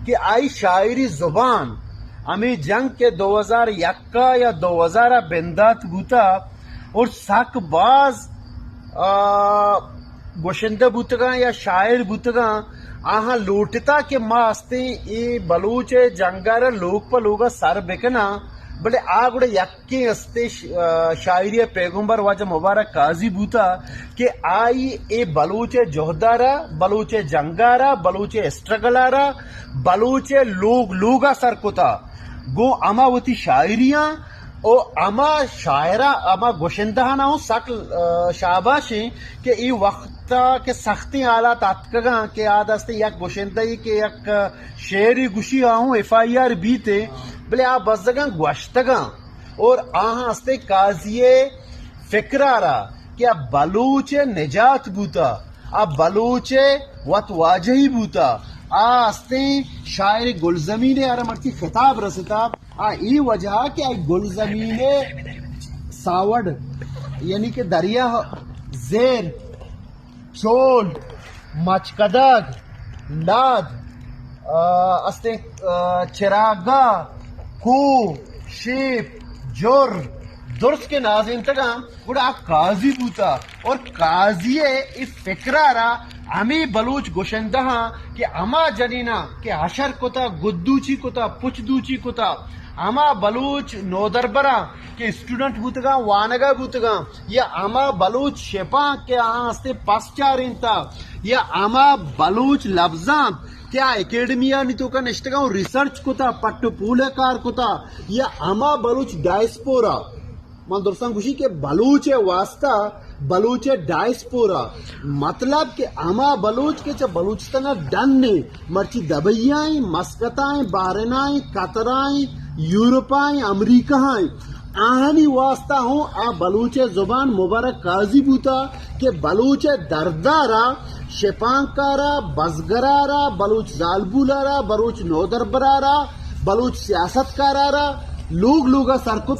کہ آئی شاعری زبان ہمے جنگ کہ دو ہزار یک ءَ یا دو ہزار ءَ بندات بوتا اور سک باز، آ، گوشندہ بوتگاں یا شاعر بوتگاں، آہاں لوٹتا کہ ما استیں اے بلوچ ءِ جنگ ءَ را لوگ پہ لوگ ءَ سر بکناں، بلے آ گڑا یکیں استیں ش-، آ، شاعری ءِ پیغمبر واجہ مبارک قاضی بوتا کہ آئی اے بلوچ ءِ جہد ءَ را، بلوچ ءِ جنگ ءَ را، بلوچ ءِ اسٹرگل ءَ را، بلوچ ءِ لوگ لوگ ءَ سر کتا۔ گوں ہما وتی شاعریاں او ہما شاعراں، ہما گوشندہاناں ہوں سک، آ، شاباشیں کہ اے وقت ءَ کہ سختیں حالات اتکگاں کہ آ دست یک گوشندہے کہ یک شعرے گوشی آ ہوں ایف آئی آر بیت، بلے آ بزگاں گوشتگاں اور آہاں استیں قاضی ءِ فکر ءَ را کہ آ بلوچ ءِ نجات بوتا، آ بلوچ ءِ وت واجہی بوتا، آ استیں شاعر گلزمین ءَ را مرچی خطاب رستا۔ آ اے وجہ کہ آئی گلزمین ءِ ساوڑ، یعنی کہ دریا زیر، چول، مچکدگ، لاد، آ، استیں، آ، چراگاہ، کوہ، شیپ، جر، درست کہ نازینتگاں، گڑا آ قاضی بوتا اور قاضی ءِ اے فکر ءَ را ہمے بلوچ گوشندہاں کہ ہما جنیناں کہ حشر کتا، گدوچی کتا، پچ دوچی کتا، ہما بلوچ نودربراں کہ اسٹوڈنٹ بوتگاں، وانگا بوتگاں، یا ہما بلوچ شپاں کہ آہاں استیں پس چارینتا، یا ہما بلوچ لبزانت کہ آ اکیڈمیانی توکا نشتگاں و ریسرچ کتا، پٹ و پول ءَ کار کتا، یا ہما بلوچ ڈائسپورا، من درستاں گوشی کہ بلوچ ءِ واسطہ، بلوچ ءِ ڈائسپورا، مطلب کہ ہما بلوچ کہ چہ بلوچستان ءَ ڈن ایں، مرچی دبئی ءَ ایں، مسقط ءَ ایں، بحرین ءَ ایں، قطر ءَ ایں، یورپ ءَ ایں، امریکہ ءَ ایں، آہانی واسطہ ہوں آ بلوچ ءِ زبان مبارک قاضی بوتا کہ بلوچ ءِ درد ءَ را، شپانک ءَ را، بزگر ءَ را، بلوچ زالبول ءَ را، بلوچ نودربر ءَ را، بلوچ سیاستکار ءَ را لوگ لوگ ءَ سر کت۔